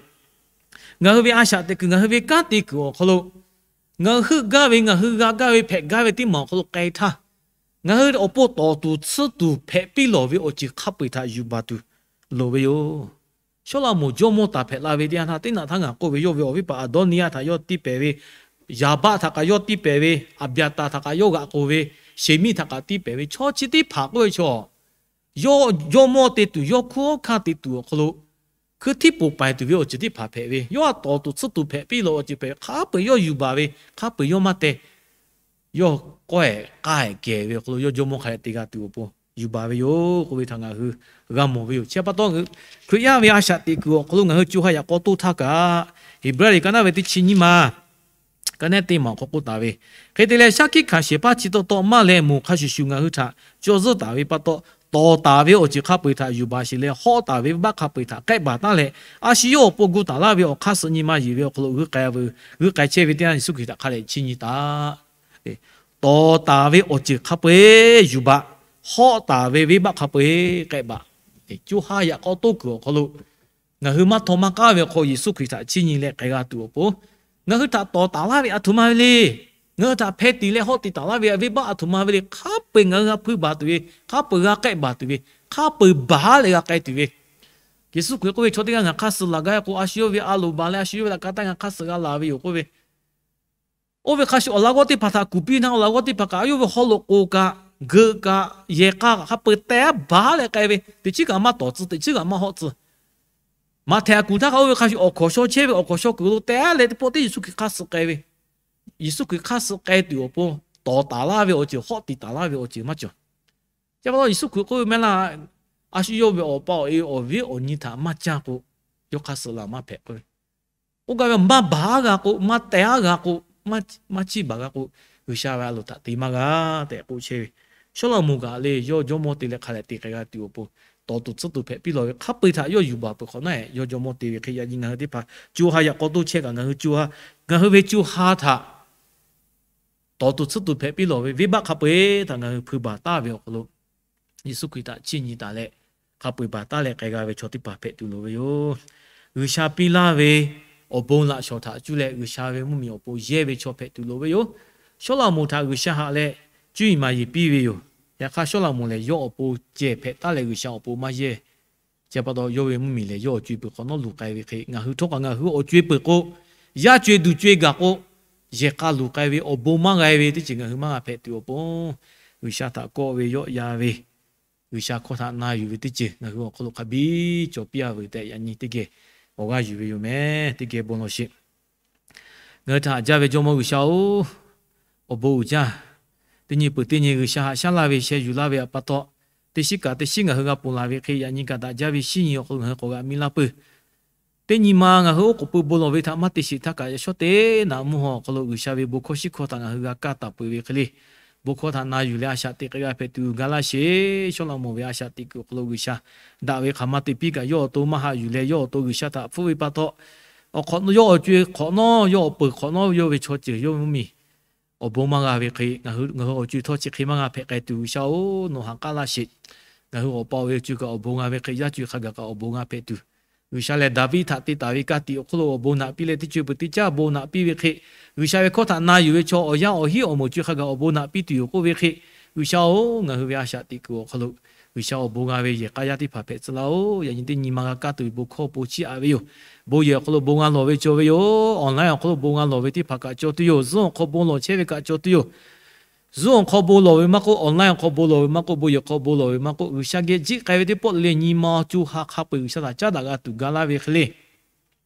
ngaˬ hui ve a shaꞈ teꞈ kuiˬ, ngaˬ hui ve kanˉ te kuiˬ awˬ hk'aw lo, ngaˬ hui heuˆ gaˇ ve, ngaˬ hui g'a gaˇ ve, hpehꞈ gaˇ ve teˇ maˬ awˬ hk'aw lo k'ai htaˇ, ngaˬ hui awˬ pon tawˍ tuˬ tsuhˇ tuˬ hpehꞈ piˇ lawˬ ve awˬ ceuˬ hk'a peu-eˬ htaꞈ yuˬ baˬ tuˬ loˍ ve yoˬ. Sawˉlaꞈmonˍ jawˇmawˇ taˍ hpehꞈ la ve teˇ yanˇ htaˇ, teˇ naꞈ htaˇ ngaˬ k'oˆ ve, yawˇ ve awˬ viˉ paˍ Aˍdawˇniˉyaˆ htaꞈ yawˇ tiˇ pehˍ ve, Yaˍbaˆ htaꞈ kaꞈ yawˇ tiˇ pehˍ ve, Aˍbiˍaˍtaˍ htaꞈ kaꞈ yawˇ g'aꞈ k'oˍ ve, Sheˍmiˆ htaꞈ kaꞈ tiˇ pehˍ ve, chaw chi teˇ hpaˍ k'oˆ ve chaw, yawˇ jawˇmawˇ te tuˬ, yawˇ hkunˉ hawˉ hkanˇ te tuˬ awˬ hk'aw lo, hkui htiˇ poˬ paiˍ tuˬ ve awˬ ceuˬ teˇ hpaˍ hpehꞈ ve, yawˇ a tawˍ tuˬ tsuhˇ tuˬ hpehꞈ piˇ lawˬ awˬ ceuˬ hpehꞈ ve, hk'a peu-eˬ yawˇ yuˬ baˬ ve, hk'a peu-eˬ yawˇ maˇ teh, yawˇ kawehˬ k'aehˬ kehˬ ve awˬ hk'aw lo yawˇ jawˇmawˇ hk'a dehꞈ te g'a tuˬ awˬ pon yuˬ baˬ ve yoˬ k'oˆ ve htaꞈ ngaˬ hui g'a mawˬ ve yoˬ. Chi pa taw, Hkriꞈ yaˇ ve a shaꞈ teꞈ kuiˬ awˬ hk'aw lo ngaˬ hui co ha yaꞈ k'aw toˇ htaˇ kaꞈ, Heˍbrehˇ liꞈ ka naˉ ve teˇ chi nyiˇ ma ka neˉ teˇ maˬ awˬ hk'aw k'oˆ taˍ ve, hk'e te leh shaˉ hkiˆ hkanˍ shehˍ hpaˇ chi taw taw maˇ leh, moˬ hk'a shuˍ shuˍ ngaˬ hui htaꞈ caw zuhˇ taˍ ve pa taw, tawˍ taˍ ve awˬ ceuˬ hk'a peu-eˬ htaꞈ yuˬ baˬ sheˍ leh, hawˆ taˍ ve venˇbaˆ hk'a peu-eˬ htaꞈ k'ehˆ baˬ taˉ leh, a shu yawˇ awˬ pon gu taˍ laˇ ve awˬ hk'aˇ suh nyi ma yeˬ ve awˬ hk'aw lo g'uiˇ k'ai ve, g'uiˇ k'ai chehˇ ve teˇ yanˇ, Yeˍsuˆ Hkriꞈ htaꞈ hk'a dehꞈ chiˇ nyi taˍ. Tawˍ taˍ ve awˬ ceuˬ hk'a peu-eˬ yuˬ baˬ, hawˆ taˍ ve venˇbaˆ hk'a peu-eˬ k'ehˆ baˬ. Coˇ ha yaꞈ k'aw toˇ kuiˬ awˬ hk'aw lo ngaˬ hui maˇ htaw maˇ k'aˉ ve awˬ hk'aw Yeˍsuˆ Hkriꞈ htaꞈ chiˇ nyi leh k'ai g'a tuˬ awˬ pon, ngaˬ hui htaꞈ tawˍ taˍ laˇ ve a htoꞈ ma ve le. Ngaˬ hui htaꞈ hpeh tiˍ leh hawˆ tiˍ taˍ laˇ ve venˇbaˆ a htoꞈ ma ve le. Hk'a peu-eˬ ngaˬ hui g'a hpui baˬ tuˬ ve, hk'a peu-eˬ g'a k'ehˆ baˬ tuˬ ve, hk'a peu-eˬ baˬ leh g'a k'ai tuˬ ve. Yeˍsuˆ Hkriꞈ k'oˆ ve, chaw teˇ g'aˇ ngaˬ hk'aˇ suh laˬ gaˇ k'o, a shu yawˇ ve a loˍ baˬ leh a shu yawˇ ve laꞈ ka taˇ ngaˬ hk'aˇ suh g'a laˬ ve yoˬ k'oˆ ve. Oˇ ve hk'a shuˍ awˬ laꞈ g'awˇ teˇ hpaˍ htaꞈ kuˬ piˇ na, awˬ laꞈ g'awˇ teˇ hpaˍ kaꞈ yawˇ ve haw loꞈ k'oˍ kaꞈ, geuꞈ kaꞈ, yehˬ k'a kaꞈ hk'a peu-eˬ teh baˬ leh k'ai ve, teˇ chiˉ kaꞈ maˇ tawˍ tcuh, teˇ chiˉ kaꞈ maˇ hawˆ tcuh. Maꞈhtehˍ kuˬ htaˇ kaꞈ oˇ ve hk'a shuˍ awˬ hkawˍ shaw chehˇ ve, awˬ hkawˍ shaw kuiˬ lo teh leh teˇ pawˆ teˇ Yeˍsuˆ Hkriꞈ hk'aˇ suh k'ai ve, Yeˍsuˆ Hkriꞈ hk'aˇ suh k'ai tuˬ awˬ pon tawˍ taˍ laˇ ve awˬ ceuˬ, hawˆ tiˍ taˍ laˇ ve awˬ ceuˬ maˇ cawˬ. Chi pa taw Yeˍsuˆ Hkriꞈ k'oˆ ve maˇ heˆ laˇ, a shu yawˇ ve awˬ pa awˬ e awˬ viˉ awˬ nyi htaꞈ maˇ canˇ k'o, yawˇ hk'aˇ suh laˬ maˇ hpehꞈ k'oˆ ve. Oˇ gaˇ ve maˇ baˬ g'a k'o, maˇ teh g'a k'o, maˇ chiˇ baˬ g'a k'o, G'uiˬsha ve a loˍ htaꞈ te maˇ g'a tehꞈ k'oˆ chehˇ ve. Sawˉlaꞈmonˍ kaꞈ le, yawˇ jawˇmawˇ te leh hk'a dehꞈ te k'ai g'a tuˬ awˬ pon, tawˍ tuˬ tsuhˇ tuˬ hpehꞈ piˇ lawˬ ve hk'a peu-eˬ htaꞈ yawˇ yuˬ baˬ peuˬ hk'awꞈ nawˉ, yawˇ jawˇmawˇ te ve hk'e yaꞈ nyi ngaˬ hui teˇ hpaˍ co ha yaꞈ k'aw toˇ chehˇ kaꞈ ngaˬ hui co ha, ngaˬ hui ve co ha htaꞈ tawˍ tuˬ tsuhˇ tuˬ hpehꞈ piˇ lawˬ ve venˇbaˆ hk'a peu-eˬ htaꞈ ngaˬ hui hpui baˬ taˍ ve awˬ hk'aw lo, Yeˍsuˆ Hkriꞈ htaꞈ chiˇ nyi taˍ leh, hk'a peu-eˬ baˬ taˉ leh k'ai g'a ve chaw teˇ hpaˍ hpehꞈ tuˬ loˍ ve yoˬ. G'uiˬsha piˇ laˇ ve awˬ bon laꞈ shawˍ htaꞈ cuˇ leh G'uiˬsha ve mvuhˇmiˬ awˬ pon yehˇ ve chaw hpehꞈ tuˬ loˍ ve yoˬ. Sawˉlaꞈmonˍ htaꞈ G'uiˬsha haꞈ leh cuˇ yiˍ maˍ yiˍ piˇ ve yoˬ. Yaꞈ hk'aˇ Sawˉlaꞈmonˍ lehˬ yawˇ awˬ pon cehˬ hpehꞈ taˉ leh G'uiˬsha awˬ pon maˇ yehˇ. Chi pa taw yawˇ ve mvuhˇmiˬ lehˬ yawˇ awˬ co-e peuˬ hk'awꞈ nawˉ luˬ k'ai ve hk'e, ngaˬ hui htawˇ kaꞈ ngaˬ hui awˬ co-e peuˬ k'o, yaˇ co-e duˬ co-e gaˬ k'o, yehˬ k'a luˬ k'ai ve awˬ bon maˇ g'a ve teˇ ceuˬ ngaˬ hui maˇ g'a hpehꞈ tuˬ awˬ pon, G'uiˬsha htaꞈ kawˆ ve yawˆ yan ve, G'uiˬsha hkawˇ htaꞈ na yuˬ ve teˇ ceuˬ ngaˬ hui awˬ hk'aw lo hk'a biˇ cawˬ piˇ-a veuˬ tehꞈ yaꞈ nyi teˇ geh awˬ g'aˇ yuˬ ve yoˬ mehˍ. Teˇ geh bon lawˬ sheˍ. Ngaˬ hui htaꞈ haꞈ jaˇ ve Jawˇmawˇ G'uiˬsha-oˬ, awˬ bon uiˍ jaˇ. Teˇ nyi peuˬ teˇ nyi G'uiˬsha haꞈ shaˉ laˇ ve sheh yuˬ laˇ ve pa taw, teˇ shiˉ kaꞈ teˇ shiˉ ngaˬ hui g'a ponˬ laˬ ve hk'e yaꞈ nyi kaꞈ daꞈ jaˇ ve shinˉ nyi awˬ hk'aw lo ngaˬ hui k'awꞈ g'a miˇ laˇ peuˬ. Teˇ nyi ma ngaˬ hui oˉ k'oˍ pui bon lawˬ ve htaꞈ maˇ te sheˍ htaˇ kaꞈ, yaꞈ shawˉ teˇ naꞈ mvuhˇ haw awˬ hk'aw lo G'uiˬsha ve bon hkawˇ shiˉ hkawˇ htaꞈ ngaˬ hui g'a kaˇ taˍ peuˬ ve hk'e le, bon hkawˇ htaꞈ na yuˬ leh a shaꞈ teꞈ k'ai g'a hpehꞈ tuˬ ga laˇ sheˍ. Sawˉlaꞈmonˍ ve a shaꞈ teꞈ kuiˬ awˬ hk'aw lo G'uiˬsha daꞈ ve hk'aˬ ma te piˇ kaꞈ, yawˇ awˬ to maˇ haꞈ yuˬ leh yawˇ awˬ to G'uiˬsha htaꞈ hpfuhˆ ve pa taw, awˬ hk'awꞈ yawˇ awˬ co-e hk'awꞈ nawˉ, yawˇ awˬ peuˬ hk'awꞈ nawˉ yawˇ ve chaw ceuˬ yawˇ ve mvuhˇmiˬ awˬ bon maˇ g'a ve hk'e, ngaˬ hui awˬ co-e htawˇ chi hk'e maˇ g'a hpehꞈ k'ai tuˬ G'uiˬsha-oˬ, nawˬ haꞈ k'aˉ laˇ sheˍ. Ngaˬ hui awˬ pa awˬ e awˬ co-e kaꞈ awˬ bon g'a ve hk'e, yaˇ co-e hk'a gaˬ kaꞈ awˬ bon g'a hpehꞈ tuˬ, G'uiˬsha lehˬ Daˍviˆ htaꞈ te taˍ ve ka tiꞈ awˬ hk'oˆ lo awˬ bon naꞈ piˇ leh teˇ co-e peuˬ teˇ caˇ bon naꞈ piˇ ve hk'e, G'uiˬsha ve hkawˇ htaꞈ na yuˬ ve chaw awˬ yaˇ awˬ hinˉ awˬ moˍ co-e hk'a gaˬ awˬ bon naꞈ piˇ tuˬ yoˬ k'oˆ ve hk'e, G'uiˬsha-oˬ, ngaˬ hui ve a shaꞈ teꞈ kuiˬ awˬ hk'aw lo G'uiˬsha awˬ bon g'a ve yehˬ k'a yaˇ teˇ hpaˍ hpehꞈ tcuh laˇ-oˬ. Yaꞈ nyi teˇ nyi ma g'a kaˇ tuˬ ve bon hkawˇ awˬ pon chiˇ aꞈ ve yoˬ. Bon yehˬ awˬ hk'aw lo bon g'a lawˬ ve cawˬ ve yoˬ. Online awˬ hk'aw lo bon g'a lawˬ ve teˇ hpaˍ kaꞈ cawˬ tuˬ yoˬ. Zoom awˬ hk'aw bon lawˬ chehˇ ve kaꞈ cawˬ tuˬ yoˬ. Zoom awˬ hk'aw bon lawˬ ve maˇ k'oˆ, online awˬ hk'aw bon lawˬ ve maˇ k'oˆ, bon yehˬ hk'aw bon lawˬ ve maˇ k'oˆ, G'uiˬsha geh jiˆ k'ai ve teˇ pawˆ le le nyi ma co ha hk'a peu-eˬ G'uiˬsha htaꞈ caˉ daꞈ g'a tuˬ ga laˇ ve hk'e le,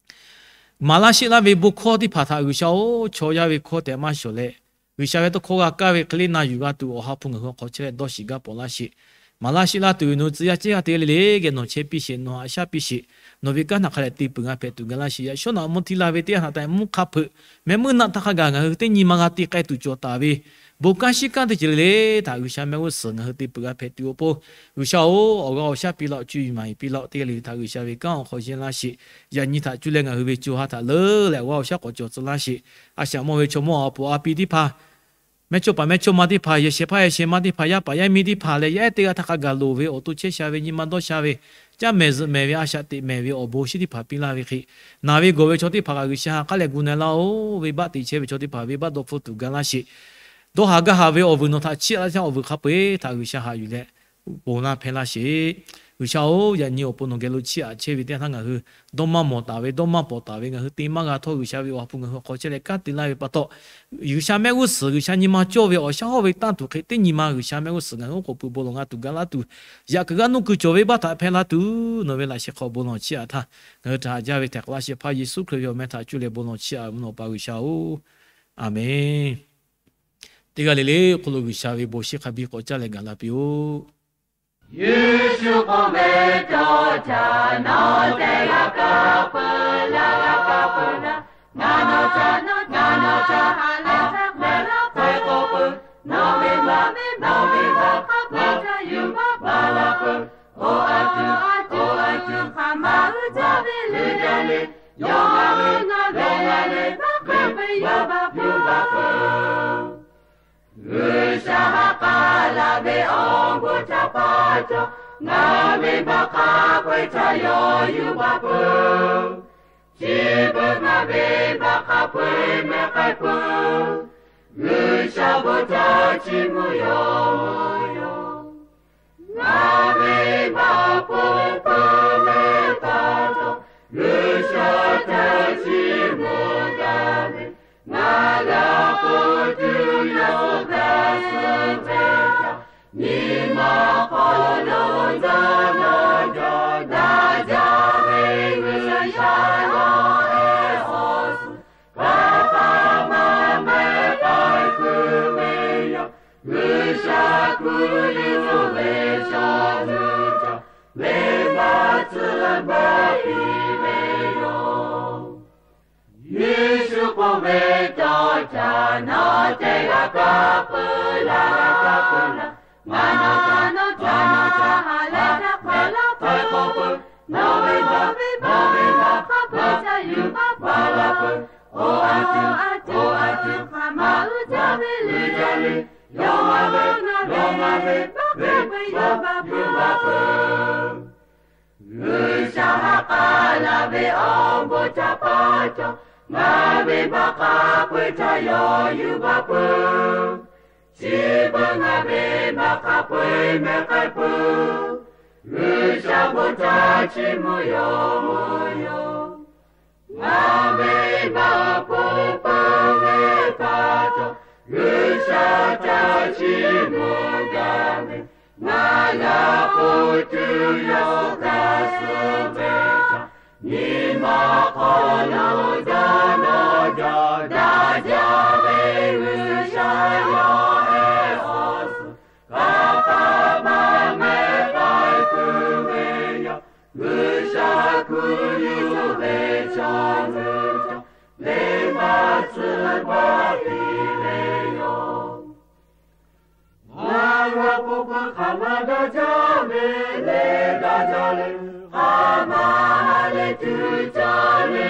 maˍ laˇ sheˆ laˇ ve bon hkawˇ teˇ hpaˍ htaꞈ G'uiˬsha-oˬ, chaw yaˇ ve hkawˇ tehꞈ maˇ shawˍ leh, G'uiˬsha ve tawˇ hkawˇ g'a kaˇ ve hk'e le na yuˬ g'a tuˬ awˬ ha hpu ngaˬ hui awˬ hk'aw chehˇ leh dawˇ shiˍ gaˇ pawˍ laˇ sheˍ. maˍ laˇ sheˆ laˇ tuˬ ve nawˬ hui tcuh yaˇ cehˇ g'aˇ te le le geh nawˬ chehˇ piˇ sheˍ, nawˬ haꞈ shaˉ piˇ sheˍ, nawˬ ve kanˉ htaꞈ hk'a dehꞈ te peuˬ g'a hpehꞈ tuˬ ga laˇ sheˍ. Yaꞈ shawˉ naꞈ mvuhˇ htiˇ la ve teˇ yanˇ htaꞈ taˇ mvuhˇ hk'a hpeuꞈ, mehˆ meuˇ naˆ htaˇ hk'a gaˬ ngaˬ hui teˇ nyi ma g'a te k'ai tuˬ cawˬ taˍ ve bon kanˉ shiˉ kanˉ teˇ ceuˬ le le htaꞈ G'uiˬsha mehˆ g'uˇ suhˍ ngaˬ hui te peuˬ g'a hpehꞈ tuˬ awˬ pon, G'uiˬsha-oˬ, awˬ g'aˇ awˬ shaˉ piˇ laˇ-oˆ, cuˇ yiˍ maˍ yiˍ piˇ laˇ-oˆ. Teˇ g'aˇ le le htaꞈ G'uiˬsha ve kanˉ awˬ hk'aw yehˇ laˇ sheˍ. Yaꞈ nyi htaꞈ cuˇ leh ngaˬ hui ve co ha htaꞈ leuˉ leh awˬ g'aˇ awˬ shaˉ k'awꞈ cawˬ tcuh laˇ sheˍ. A shaꞈ mawˇ ve chaw mawˇ awˬ puˍ a pi teˇ hpaˍ, mehˇchawˇpaˍ mehˇchawˇma teˇ hpaˍ, yehˬ shehˍ hpaˇ yehˬ shehˍ ma teˇ hpaˍ, yaˇ paˍ yaˇ miˇ teˇ hpaˍ leh yaˇ ehˉ teˇ g'aˇ htaˇ hk'a gaˬ loˍ ve awˬ to chehˇ sha ve, nyi ma dawˇ sha ve, caˇ mehˍ zuhꞈ mehˍ ve, a shaꞈ teꞈ mehˍ ve awˬ bon shinˉ teˇ hpaˍ piˇ laˇ ve hk'e, naˬ ve gawˬ ve chaw teˇ hpaˍ kaꞈ G'uiˬsha ha k'aˉ leh gu na laˇ-oˆ. Venˇbaˆ te chehˇ ve chaw teˇ hpaˍ venˇbaˆ dawˇ hpfuhˇ tuˬ ga laˇ sheˍ. Dawˇ haˍ gaˇ haˍ ve awˬ vuiˬ nawˬ htaꞈ chiˇ aꞈ laˇ chehˇ, awˬ vuiˬ hk'a peu-eˬ htaꞈ G'uiˬsha haꞈ yuˬ leh ponˬ laˇ hpehˇ laˇ sheˍ. G'uiˬsha-oˬ, yaꞈ nyi awˬ pon nawˬ geh lo chiˇ aꞈ chehˇ ve teˇ yanˇ htaˇ ngaˬ hui dawˇ maˇ mawˬ taˍ ve, dawˇ maˇ pawˍ taˍ ve, ngaˬ hui te maˇ g'a htawˇ G'uiˬsha ve awˬ ha hpu ngaˬ hui awˬ hk'aw chehˇ leh kanˉ te laˇ ve pa taw, G'uiˬsha mehˆ g'uˇ suhˍ G'uiˬsha nyi ma cawˇ ve awˬ shaˉ hawˇ ve tanˇ tuˬ hk'e teˇ nyi ma G'uiˬsha mehˆ g'uˇ suhˍ ngaˬ hui oˉ k'oˍ pui bon lawˬ g'a tuˬ ga laˇ tuˬ, yaꞈ kuiˬ g'aˇ nuˇ kuiˬ cawˬ ve baˆ htaꞈ hpehˇ laˇ tuˬ nawˬ ve laꞈ sheh hk'aw bon lawˬ chiˇ aꞈ htaˇ, ngaˬ hui htaꞈ haꞈ jaˇ ve htehꞈ k'aꞈ laˇ sheˍ hpaˇ Yeˍsuˆ Hkriꞈ ve awˬ meh htaꞈ cuˇ leh bon lawˬ chiˇ aꞈ ve mvuhˇ naw pa G'uiˬsha-oˬ, aˬ menˍ. Teˇ g'aˇ le le hk'oˆ lo G'uiˬsha ve bon shinˉ hk'a biˇ k'awꞈ caˇ leh gaˬ la piˇ-oˆ. Yeˍsuˆ k'oˆ ve, Cawˇ caꞈ nawˬ te g'a kaˇ peuˬ laˇ, g'a kaˇ peuˬ laˇ. Ngaˬ nawˬ caꞈ, ngaˬ nawˬ caꞈ haꞈ leh hk'a k'oˆ peuˬ, nawˬ ve maꞈ, nawˬ ve maꞈ hk'a peu-eˬ htaꞈ yuˬ baˬ baˬ la peuˬ. Oˇ a cuˬ, oˇ a cuˬ hk'aˬ ma uiˍ jaˇ ve le, jaˇ ve, yawˇ ngaˬ ve, yawˇ ngaˬ ve maꞈ hk'a peu-eˬ yuˬ baˬ peuˬ. G'uiˬsha ha k'a laˬ ve awˬ bon htaꞈ pa taw, ngaˬ ve maꞈ hk'a peu-eˬ htaꞈ yawˇ yuˬ baˬ peuˬ. Chi beuꞈ ngaˬ ve maꞈ hk'a peu-eˬ mehˆ k'ai peuˬ. G'uiˬsha bon htaꞈ chiˇ mvuh yawˇ mvuh yoˬ. Ngaˬ ve maꞈ awˬ pon peuˬ ve pa taw, G'uiˬsha htaꞈ chiˇ mvuh gaˇ ve, ngaˬ g'a k'oˆ tuˬ yawˇ g'a suh ve htaꞈ, nyi ma hk'aw lo dawˇ nawˇ jaˇ daꞈ jaˇ ve G'uiˬsha yawˇ ehˉ awˬ suhˍ, hk'a hk'a ma mehˆ k'ai peuˬ ve yoˬ. G'uiˬsha hkui yuˬ ve chaw hui htaꞈ venˇbaˆ tcuhˉ baˬ piˇ ve yoˬ. Yeˍsuˆ k'oˆ ve, Cawˇ caꞈ nawˬ te g'a kaˇ peuˬ laˇ, g'a kaˇ peuˬ laˇ. Ngaˬ nawˬ caꞈ, ngaˬ nawˬ caꞈ haꞈ leh hk'a k'oˆ peuˬ, nawˬ ve maꞈ, nawˬ ve maꞈ hk'a peu-eˬ htaꞈ yuˬ baˬ baˬ la peuˬ. Oˇ a cuˬ, oˇ a cuˬ hk'aˬ ma uiˍ jaˇ ve le, jaˇ ve, yawˇ ngaˬ ve, yawˇ ngaˬ ve maꞈ hk'a peu-eˬ yuˬ baˬ peuˬ. G'uiˬsha ha k'a laˬ ve awˬ bon htaꞈ pa taw, ngaˬ ve maꞈ hk'a peu-eˬ htaꞈ yawˇ yuˬ baˬ peuˬ. Chi beuꞈ ngaˬ ve maꞈ hk'a peu-eˬ mehˆ k'ai peuˬ. G'uiˬsha bon htaꞈ chiˇ mvuh yawˇ mvuh yoˬ. Ngaˬ ve maꞈ awˬ pon peuˬ ve pa taw, G'uiˬsha htaꞈ chiˇ mvuh gaˇ ve, ngaˬ g'a k'oˆ tuˬ yawˇ g'a suh ve htaꞈ, nyi ma hk'aw lo dawˇ nawˇ jaˇ daꞈ jaˇ ve G'uiˬsha yawˇ ehˉ awˬ suhˍ, hk'a hk'a ma mehˆ k'ai peuˬ ve yoˬ. G'uiˬsha hkui yuˬ ve chaw hui htaꞈ venˇbaˆ tcuhˉ baˬ piˇ ve yoˬ. Ngaˬ g'a k'oˆ peuˬ hk'aˬ ma daꞈ jaˇ ve le, daꞈ jaˇ le, hk'aˬ ma ha lehˬ tuˬ jaˇ le.